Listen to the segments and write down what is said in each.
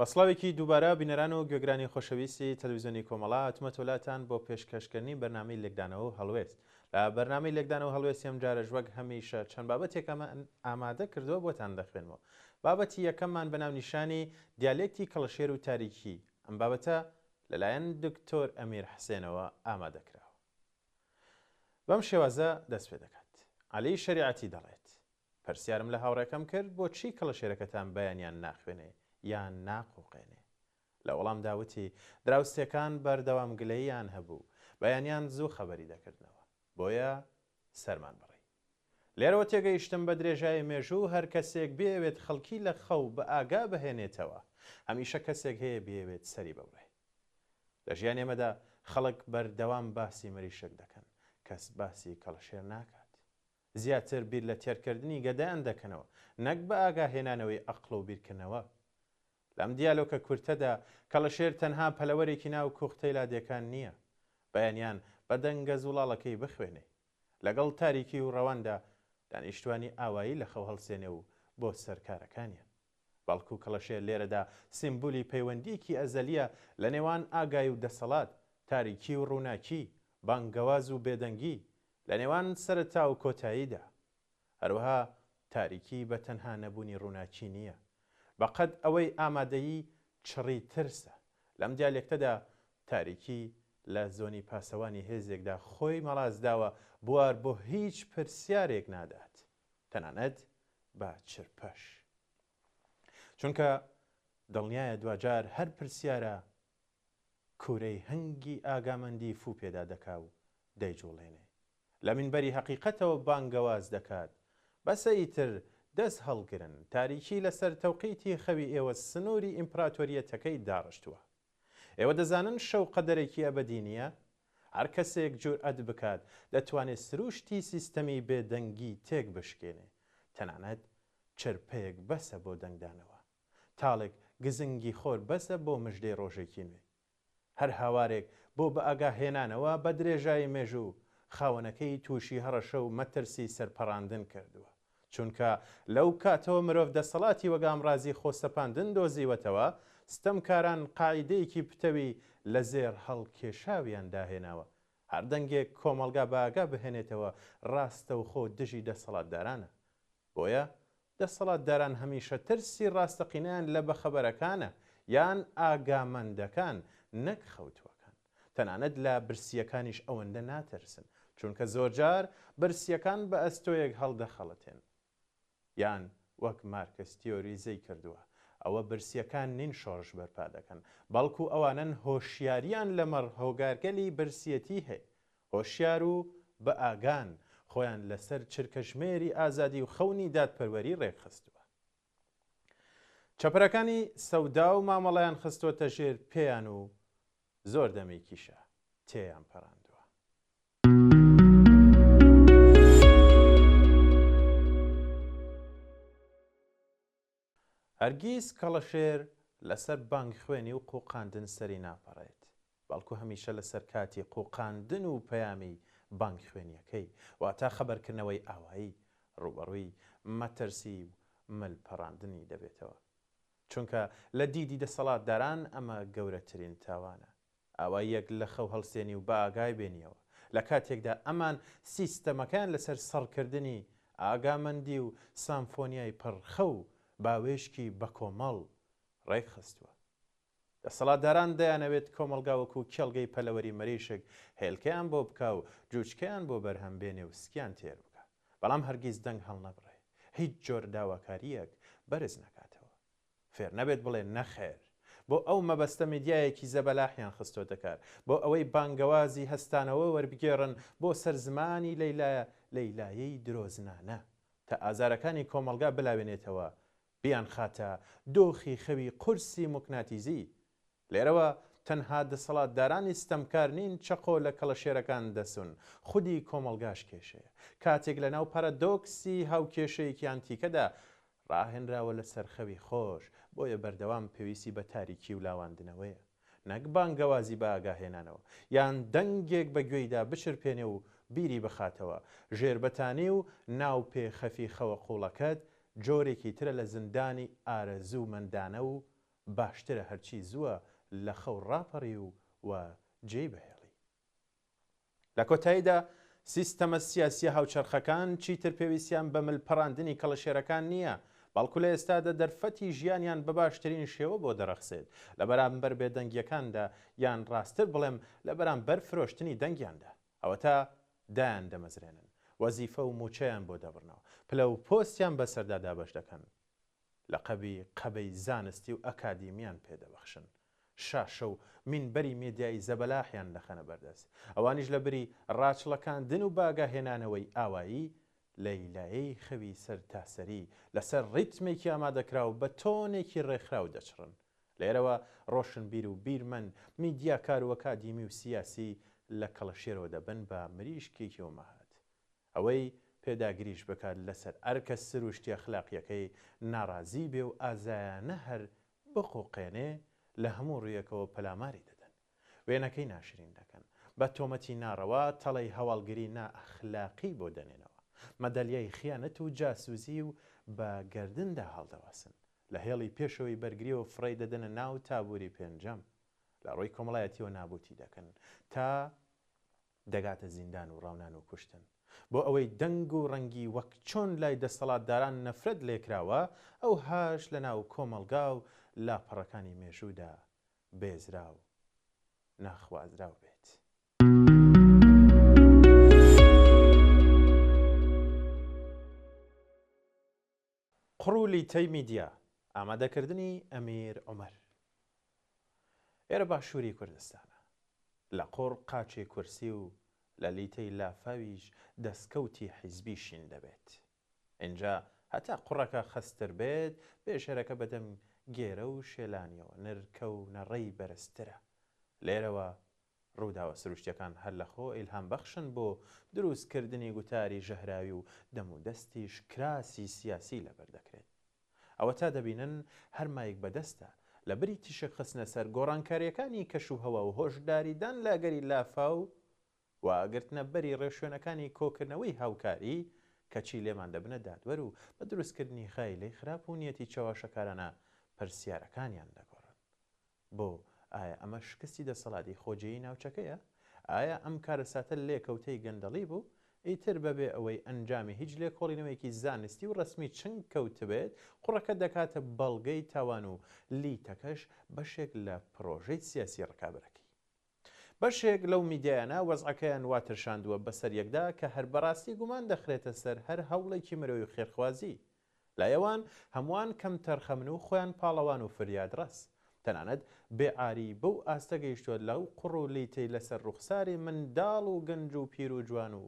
بە سڵاوێکی دووبارە بینەران و گوێگرانی خۆشەویستی تەلەویزیۆنی کۆمەڵە هاتومەتەوە لاتان بۆ پێشکەشکردنی بەرنامەی لێکدانەوە و هەڵوێست. لە بەرنامەی لێکدانەوە و هەڵوێستی ئەمجارەش وەک هەمیشە چەند بابەتێکمان ئامادە کردووە بۆتان دەخوێنمەوە. بابەتی یەکەممان بە ناونیشانی دیالێکتی کەڵەشێر و تاریکی ئەم بابەتە لەلایەن دکتۆر ئەمیر حسێنەوە ئامادە کراوە. بەم شێوازە دەست پێ دەکات. عەلی شەریعەتی دەڵێت، پرسیارم لە هاوڕێکەم کرد بۆچی کەڵەشێرەکەتان بەیانیان ناخوێنێ یان ناقوقێنێ؟ لە وەڵامدا وتی، دراوسێکان بەردەوام گلەییان هەبوو، بەیانیان زوو خەبەری دەکردنەوە، بۆیە سەرمان بڕی. لێرەوە تێگەیشتم بە درێژایی مێژوو هەر کەسێک بیەوێت خەڵکی لە خەو بە ئاگا بهێنێتەوە، هەمیشە کەسێک هەیە بیەوێت سەری ببڕێ. لە ژیانی ئێمەدا خەڵک بەردەوام باسی مریشک دەکەن، کەس باسی کەڵەشێر ناکات. زیاتر بیر لە تێرکردنی گەدەیان دەکەنەوە نەک بە ئاگا هێنانەوەی ئەقڵ و بیرکردنەوە. لەم دیالۆکە کورتەدا کەڵەشێر تەنها پەلەوەرێکی ناو کوختەی لادێکان نییە بەیانیان بە دەنگە زوڵاڵەکەی بخوێنێ. لەگەڵ تاریکی و ڕەواندا دانیشتوانی ئاوایی لە خەو هەڵسێنێ و بۆ سەر کارەکانیان. بەڵکو کەڵەشێر لێرەدا سیمبولی پەیوەندییەکی ئەزەلییە لە نێوان ئاگای و دەسەڵات، تاریکی و ڕووناکی، بانگەواز و بێدەنگی، لە نێوان سەرەتا و کۆتاییدا. هەروەها تاریکی بە تەنها نەبوونی ڕووناکی نییە، بە قەد ئەوەی ئامادەیی چڕی ترسە. لەم دیالێکتەدا تاریکی لە زۆنی پاسەوانی هێزێکدا خۆی مەڵاس داوە بوار بۆ هیچ پرسیارێک نادات، تەنانەت بە چرپەش. چونکە دڵنیایە دواجار هەر پرسیارە کوورەی هەنگی ئاگامەندی فوو پێدا دەکا و دەیجوڵێنێ. لە مینبەری هەقیقەتەوە بانگەواز دەکات، بەسە ئیتر دەست هەڵگرن، تاریکی لەسەر تەوقیتی خەوی ئێوە سنووری ئیمپراتۆریەتەکەی داڕشتووە. ئێوە دەزانن شەو قەدەرێکی ئەبەدی نییە؟ هەر کەسێک جورئەت بکات دەتوانێ سرووشتی سیستەمی بێدەنگی تێک بشکێنێ، تەنانەت چرپەیەک بەسە بۆ دەنگدانەوە. تاڵێک گزنگی خۆر بەسە بۆ مژدەی ڕۆژێکی نوێ. هەر هاوارێک بۆ بەئاگاهێنانەوە بە درێژایی مێژوو، خاوەنەکەی تووشی هەڕەشە و مەترسی سەرپەڕاندن کردووە. چونکە لەو کاتەوە مرۆڤ دەسەڵاتی وەک ئامڕازی خۆسەپاندن دۆزیوەتەوە، ستەمکاران قاعیدەیەکی پتەوی لە زێڕ هەڵکێشاویان داهێناوە، هەر دەنگێک کۆمەڵگا بەئاگا بهێنێتەوە ڕاستەوخۆ دژی دەسەڵاتدارانە. بۆیە دەسەڵاتداران هەمیشە ترسی ڕاستەقینەیان لە بەخەبەرەکانە یان ئاگامەندەکان نەک خەوتووەکان. تەنانەت لە برسییەکانیش ئەوەندە ناترسن، چونکە زۆرجار برسییەکان بە ئەستۆیەک هەڵدەخەڵەتێن. یان وەک مارکس تیۆریزەی کردووە، ئەوە برسییەکان نین شۆڕش بەرپا دەکەن، بەڵکو ئەوانەن هۆشیارییان لەمەڕ هۆگارگەلی برسییەتی هەیە، هۆشیار و بەئاگان، خۆیان لەسەر چرکەژمێری ئازادی و خەونی دادپەروەری ڕێکخستووە. چەپەرەکانی سەودا و مامەڵەیان خستۆتە ژێر پێیان و زۆر دەمێکیشە تێیان پەڕاندووە. هەرگیز کەڵەشێر لەسەر بانگخوێنی و قوقاندن سەری ناپەڕێت، بەڵکو هەمیشە لەسەر کاتی قوقاندن و پەیامی بانگخوێنیەکەی، واتە خەبەرکردنەوەی ئاوایی، ڕووبەڕووی مەترسی و مل پەڕاندنی دەبێتەوە. چونکە لە دیدی دەسەڵاتداران ئەمە گەورەترین تاوانە. ئاواییەک لە خەو هەڵسێنی و بەئاگای بێنیەوە، لە کاتێکدا ئەمان سیستەمەکەیان لەسەر سڕکردنی ئاگامەندی و سامفۆنیای پڕ خەو باوێشکی بەکۆمەڵ ڕێکخستووە. دەسەڵاتداران دەیانەوێت کۆمەڵگا وەکو کێڵگەی پەلەوەری مریشک هێلکەیان بۆ بکا و جوجکەیان بۆ بەرهەم بێنێ و سکیان تێر بکا، بەڵام هەرگیز دەنگ هەڵنەبڕێ، هیچ جۆر داواکارییەک بەرز نەکاتەوە. فێر نەبێت بڵێ نەخێر. بۆ ئەو مەبەستە میدیایەکی زەبەلاحیان خستۆتە کار، بۆ ئەوەی بانگەوازی هەستانەوە وەربگێڕن بۆ سەر زمانی لەیلایە لەیلایەی درۆزنانە، تا ئازارەکانی کۆمەڵگا بلاوێنێتەوە، بیانخاتە دۆخی خەوی قورسی موکناتیزی. لێرەوە تەنها دەسەڵاتدارانی ستەمکار نین چەقۆ لە کەڵەشێرەکان دەسون، خودی کۆمەڵگاش کێشەیە. کاتێک لەناو پارادۆکسی هاوکێشەیەکی ئانتیکەدا ڕاهێنراوە لەسەر خەوی خۆش، بۆیە بەردەوام پێویستی بە تاریکی و لاواندنەوەیە، نەک بانگەوازی بەئاگاهێنانەوە، یان دەنگێک بە گوێیدا بچرپێنێ و بیری بخاتەوە، ژێربەتانی و ناو پێخەفی خەوە قووڵەکەت جۆرێکی ترە لە زیندانی ئارەزوومەندانە و. باشترە هەرچی زووە لە خەو ڕاپەڕی و و جێی بهێڵی. لە کۆتاییدا سیستەمە سیاسیە هاوچەرخەکان چیتر پێویستیان بە مل پەڕاندنی کەڵەشێرەکان نییە، بەڵکو لە ئێستادا دەرفەتی ژیانیان بە باشترین شێوە بۆ دەڕەخسێت لە بەرامبەر بێدەنگیەکاندا یان ڕاستتر بڵێم لە بەرامبەر فرۆشتنی دەنگیاندا. ئەوەتا دایان دەمەزرێنن، وەزیفە و مووچەیان بۆ دەبڕنەوە، پلە و پۆستیان بەسەردا دابەش دەکەن، لەقەبی قەبەی زانستی و ئەکادیمیان پێ دەبەخشن، شاشە و مینبەری مێدیایی زەبەلاحیان دەخەنە بەردەست، ئەوانیش لە بری ڕاچڵەکاندن و بەئاگاهێنانەوەی ئاوایی، لەیلایەی خەوی سەرتاسەری لەسەر ڕیتمێکی ئامادەکراو بە تۆنێکی ڕێکخراو دەچڕن. لێرەوە ڕۆشنبیر و بیرمەند، میدیاکار و ئەکادیمی و سیاسی لە کەڵەشێرەوە دەبن بە مریشکێکی ئۆمەهات. ئەوەی پێداگریش بکات لەسەر ئەرکە سروشتی ئەخلاقییەکەی ناڕازی بێ و ئازایانە هەر بقوقێنێ، لە هەموو ڕوویەکەوە پەلاماری دەدەن. وێنەکەی ناشرین دەکەن. بە تۆمەتی ناڕەوا تەڵەی هەواڵگری نائەخلاقی بۆ دەنێنەوە. مەدالیای خیانەت و جاسووسی و بە گەردندا هەڵدەواسن. لە هێڵی پێشەوەی بەرگریەوە فڕێی دەدەنە ناو تابوری پێنجەم. لە ڕووی کۆمەڵایەتیەوە نابوتی دەکەن تا دەگاتە زیندان و ڕاونان و کوشتن. بۆ ئەوەی دەنگ و ڕەنگی وەک چۆن لای دەستەڵاتداران نەفرەت لێکراوە، ئەوهاش لە ناو کۆمەڵگا و لاپەڕەکانی مێژوودا بێزراو ناخوازراو بێت. قوڕ و لیتەی میدیا، ئامادەکردنی ئەمیر عومەر. ئێرە باشووری کوردستانە. لە قوڕ قاچی کورسی و لە لیتەی لافاویش دەستکەوتی حیزبی شین دەبێت. ئینجا هەتا قوڕەکە خەستتر بێت، بێژەرەکە بەدەم گێرە و شێلانیەوە نرکە و نەڕەی بەرزترە. لێرەوە ڕووداوە سروشتیەکان هەر لە خۆ ئیلهام بەخشن بۆ دروست کردنی گوتاری ژەهراوی و دەم و دەستیش کراسی سیاسی لەبەر دەکرێت. ئەوەتا دەبینن هەر مایک بەدەستە لە بری تیشک خستنە سەر گۆڕانکاریەکانی کەش و هەوا و هۆشداریدان لە ئەگەری لافاو و گرتنە بەری ڕێوشوێنەکانی کۆکردنەوەی هاوکاری کەچی لێمان دەبنە دادوەر و بە دروستکردنی خایلەی خراپ و نیەتی چەواشەکارانە پرسیارەکانیان دەگۆڕن. بۆ؟ ئایا ئەمە شکستی دەسەڵاتی خۆجێیی ناوچەکەیە؟ ئایا ئەم کارەساتە لێکەوتەی گەندەڵی بوو؟ ئیتر بەبێ ئەوەی ئەنجامی هیچ لێکۆڵینەوەیەکی زانستی و ڕەسمی چنگ کەوتبێت، قوڕەکە دەکاتە بەڵگەی تاوان و لیتەکەش بەشێک لە پڕۆژەی سیاسی ڕکابەرەکەی. بەشێک لەو میدیایانە وەزعەکەیان وا ترشاندووە بەسەر یەکدا کە هەر بەڕاستی گومان دەخرێتە سەر هەر هەوڵێکی مرۆیی و خێرخوازی. لای ئەوان هەمووان کەمتەرخەمن و خۆیان پاڵەوان و فریادڕەس. تەنانەت بێ عاری بەو ئاستە گەیشتووە لەو قوڕ و لیتەی لەسەر ڕووخساری منداڵ و گەنج و پیر و جوان و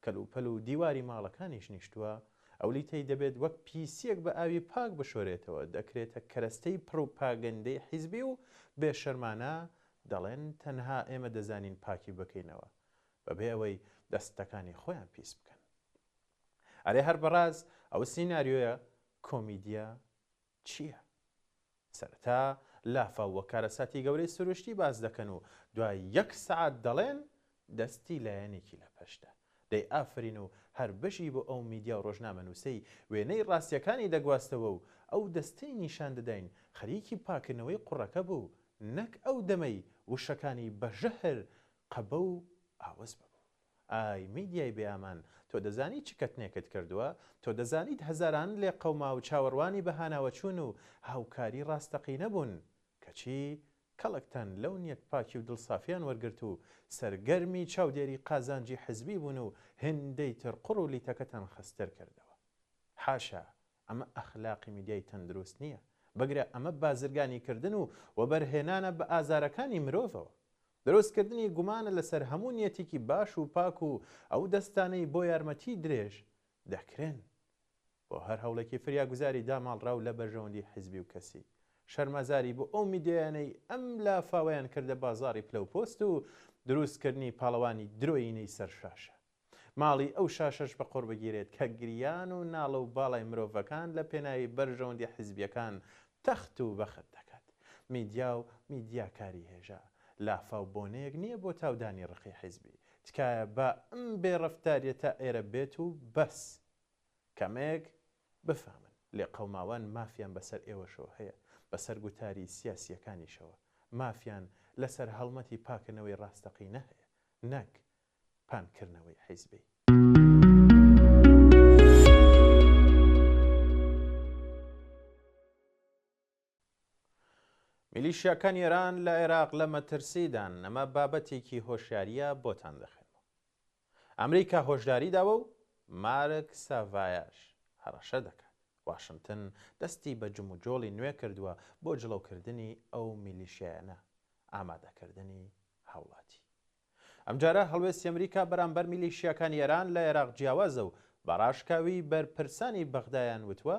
کەلوپەل و دیواری ماڵەکانیش نیشتووە، ئەو لیتەی دەبێت وەک پیسییەک بە ئاوی پاک بشۆرێتەوە دەکرێتە کەرەستەی پڕوپاگەندەی حیزبی و بێشەرمانە دەڵێن تەنها ئێمە دەزانین پاکی بکەینەوە بەبێ ئەوەی دەستەکانی خۆیان پیس بکەن. ئەرێ هەر بەڕاست ئەو سیناریۆیە کۆمیدیە چییە؟ سەرەتا لافاو وەک کارەساتی گەورەی سروشتی باس دەکەن و دوای یەک سەعات دەڵێن دەستی لایەنێکی لە پشتە. دەی ئافەرین و هەر بژی بۆ ئەو میدیا و ڕۆژنامەنووسەی وێنەی ڕاستیەکانی دەگواستەوە و ئەو دەستەی نیشان دەداین خەریکی پاکردنەوەی قوڕەکە بوو نەک ئەو دەمەی وشەکانی بە ژەهر قەبە و ئاوەز ببوو. ئای میدیای بێ ئامان تۆ دەزانی چ کەتنێکت کردووە؟ تۆ دەزانیت هەزاران لێقەوماو چاوەڕوانی بەهاناوەچوون و هاوکاری ڕاستەقینە بوون کەچی کەڵکتان لەو نیەت پاکی و دڵسافیان وەرگرت و سەرگەرمی چاودێری قازانجی حزبی بوون و هێندەی تر قوڕ و لیتەکەتان خەستتر کردەوە. حاشا ئەمە ئەخلاقی میدیای تەندروست نییە، بگرە ئەمە بازرگانی کردن و وەبەرهێنانە بە ئازارەکانی مرۆڤەوە. دروستکردنی گومانە لەسەر هەموو نیەتێکی باش و پاک و ئەو دەستانەی بۆ یارمەتی درێژ دەکرێن. بۆ هەر هەوڵێکی فریاگوزاری داماڵراو لە بەرژەوەندی حزبی و کەسی. شەرمەزاری بۆ ئەو میدیایانەی ئەم لافاوەیان کردە بازاڕی پلە و پۆست و دروستکردنی پاڵەوانی درۆیینەی سەر شاشە. ماڵی ئەو شاشەش بە قوڕ بگیرێت کە گریان و ناڵە و باڵای مرۆڤەکان لە پێناوی بەرژەوەندی حزبیەکان تەخت و بەخت دەکات. میدیا و میدیاکاری هێژا، لافاو بۆنەیەک نییە بۆ تاودانی ڕقی حزبی. تکایە با ئەم بێ ڕەفتاریە تا ئێرە بێت و بەس. کەمێک بفامن. لێقەوماوان مافیان بەسەر ئێوەشەوە هەیە. بەسەر گوتاری سیاسییەکانیشەوە، مافیان لەسەر هەڵمەتی پاککردنەوەی ڕاستەقینە هەیە، نەک پانکردنەوەی حیزبی. میلیشیاکانی ئێران لە عێراق لە مەترسیدان، ئەمە بابەتێکی هۆشیارییە بۆتان دەخوێنمەوە. ئەمریکا هۆشداری داوە و مارک ساڤایاش هەڕەشە دەکات. واشنتن دەستی بە جموجۆڵی نوێ کردووە بۆ جڵەوکردنی ئەو میلیشیایانە، ئامادەکردنی هاوڵاتی. ئەمجارە هەڵوێستی ئەمریکا بەرامبەر میلیشیاکانی ئێران لە عێراق جیاوازە و بە ڕاشکاوی بەرپرسانی بەغدایان وتووە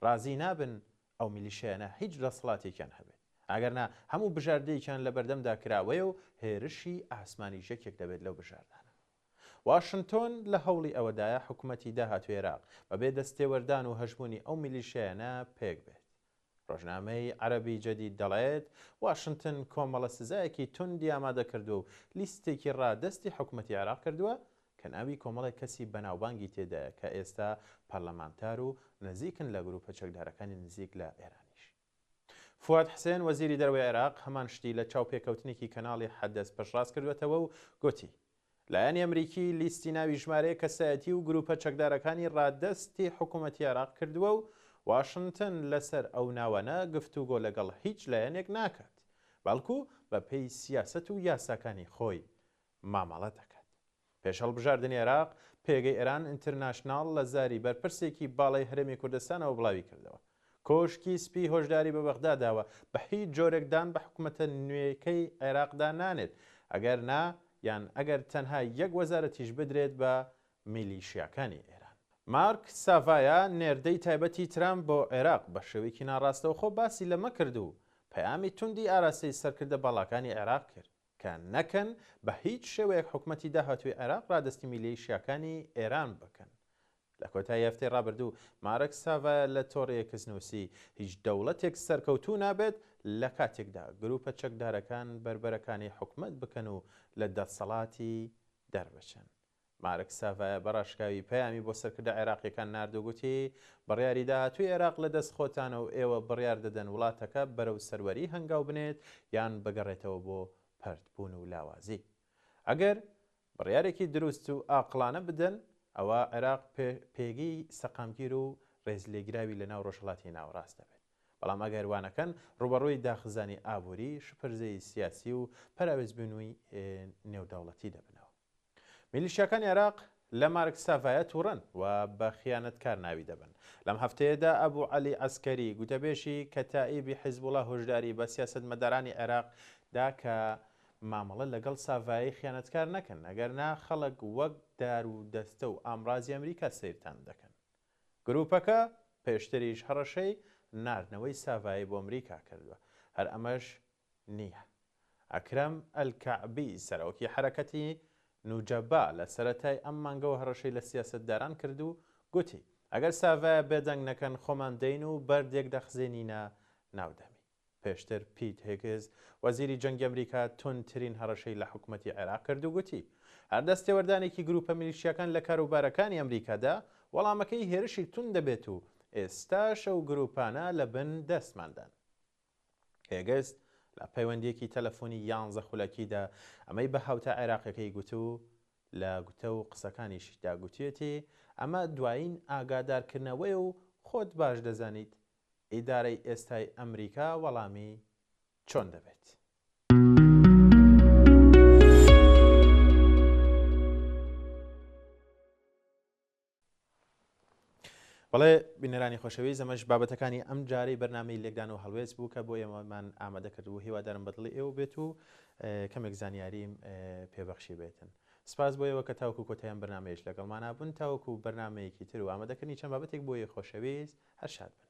ڕازی نابن ئەو میلیشیایانە هیچ دەسەڵاتێکیان هەبێت، ئەگەرنا هەموو بژاردەیەکیان لەبەردەمدا کراوەیە و هێرشی ئاسمانیش یەکێک دەبێت لەو بژاردانە. واشنتۆن لە هەوڵی ئەوەدایە حکومەتی داهاتووی عێراق بەبێ دەستێوەردان و هەژموونی ئەو میلیشیایانە پێکبێت. ڕۆژنامەی عەرەبی جەدید دەڵێت، واشنتن کۆمەڵە سزایەکی توندی ئامادە کردووە و لیستێکی ڕادەستی حکومەتی عێراق کردووە کە ناوی کۆمەڵێک کەسی بەناوبانگی تێدایە کە ئێستا پەرلەمانتار و نزیکن لە گروپە چەکدارەکانی نزیک لە ئێرانیش. فواد حسێن وەزیری دەرەوەی عێراق هەمان شتی لە چاوپێکەوتنێکی کەناڵی حەدەس پشتڕاست کردووەتەوە و گوتی، لایەنی ئەمریکی لیستی ناوی ژمارەیەک کەسایەتی و گروپە چەکدارەکانی ڕادەستی حکومەتی عێراق کردووە و واشنتن لەسەر ئەو ناوانە گفتوگۆ لەگەڵ هیچ لایەنێک ناکات، بەڵکو بەپێی سیاسەت و یاساکانی خۆی مامەڵە دەکات. پێش هەڵبژاردنی عێراق، پێگەی ئێران ئینترناشناڵ لە زاری بەرپرسێکی باڵای هەرێمی کوردستانەوە بڵاویکردەوە، کۆشکی سپی هۆشداری بە بەغدا داوە بە هیچ جۆرێک دان بە حکومەتە نوێیەکەی عێراقدا نانێت، ئەگەر نا یان ئەگەر تەنها یەک وەزارەتیش بدرێت بە میلیشیاکانی ئێران. مارک ساڤایا، نێردەی تایبەتی ترامپ بۆ عێراق، بە شێوەیەکی ناڕاستەوخۆ باسی لەمە کرد و پەیامی توندی ئاراستەی سەرکردە باڵاکانی عێراق کرد کە نەکەن بە هیچ شێوەیەک حکومەتی داهاتووی عێراق ڕادەستی میلیشیاکانی ئێران بکەن. لە کۆتایی هەفتەی ڕابردوو مارک ساڤایا لە تۆڕی ئێکس نووسی، هیچ دەوڵەتێک سەرکەوتوو نابێت لە کاتێکدا گروپە چەکدارەکان بەربەرەکانی حکومەت بکەن و لە دەسەڵاتی دەربچن. مارک ساڤایا بە ڕاشکاوی پەیامی بۆ سەرکردە عێراقییەکان نارد و گوتی، بڕیاری داهاتووی عێراق لە دەست خۆتانە و ئێوە بڕیار دەدەن وڵاتەکە بەرەو سەروەری هەنگاو بنێت یان بگەڕێتەوە بۆ پەرتبوون و لاوازی. ئەگەر بڕیارێکی دروست و ئاقڵانە بدەن، ئەوا عێراق پێگەی سەقامگیر و ڕێزلێگراوی لەناو ڕۆژهەڵاتی ناوەڕاست دەبێت. بەڵام ئەگەر وا نەکەن، ڕووبەڕووی داخزانی ئابووری، شپرزەیی سیاسی و پەراوێزبوونی نێودەوڵەتی دەبنەوە. میلیشیاکانی عێراق لە مارک ساڤایا تووڕەن و بە خیانەتکار ناوی دەبەن. لەم هەفتەیەدا ئەبو عەلی عەسکەری، گوتەبێژی کەتائیبی حیزبوڵا هۆشداری بە سیاسەتمەدارانی عێراق دا کە مامەڵە لەگەڵ ساڤایەی خیانەتکار نەکەن، ئەگەرنا خەڵک وەک دار و دەستە و ئامڕازی ئەمریکا سەیرتان دەکەن. گروپەکە پێشتریش هەڕەشەی ناردنەوەی ساڤایەی بۆ ئەمریکا کردووە، هەر ئەمەش نییە. ئەکرەم ئەلکەعبی، سەرۆکی حەرەکەتی نوجەبا لە سەرەتای ئەم مانگەوە هەڕەشەی لە سیاسەتداران کرد و گوتی، ئەگەر ساڤایە بێدەنگ نەکەن خۆمان دێین و بەردێک دەخزێنینە ناو دەمی. پێشتر پیت هێگز، وەزیری جەنگی ئەمریکا توندترین هەڕەشەی لە حکومەتی عێراق کرد و گوتی، هەر دەستێوەردانێکی گروپە میلیشیاکان لە کاروبارەکانی ئەمریکادا، وەڵامەکەی هێرشی توند دەبێت و ئێستاش ئەو گروپانە لە بن دەستماندان. هێگست لە پەیوەندییەکی تەلەفۆنی یانزە خولەکیدا ئەمەی بە هاوتا عێراقیەکەی گوت و لە گوتە و قسەکانیشیدا گوتویەتی، ئەمە دوایین ئاگادارکردنەوەیە و خۆت باش دەزانیت ئیدارەی ئێستای ئەمریکا وەڵامی چۆن دەبێت. بەڵێ بینەرانی خۆشەویست ئەمەش بابەتەکانی ئەم جارەی بەرنامەی لێکدان و هەڵوێست بوو کە بۆ ئێمەمان ئامادە کردبوو هیوادارم بەدڵی ئێوە بێت و کەمێک زانیاریم پێبەخشی بێتن سپاس بۆ ئێوە کە تاوکو کۆتایان بەرنامەیەش لەگەڵمانا بوون تاوەکو بەرنامەیەکی تر و ئامادەکردنی چەند بابەتێک بۆ ئێوەی خۆشەویست هەر شاد بن.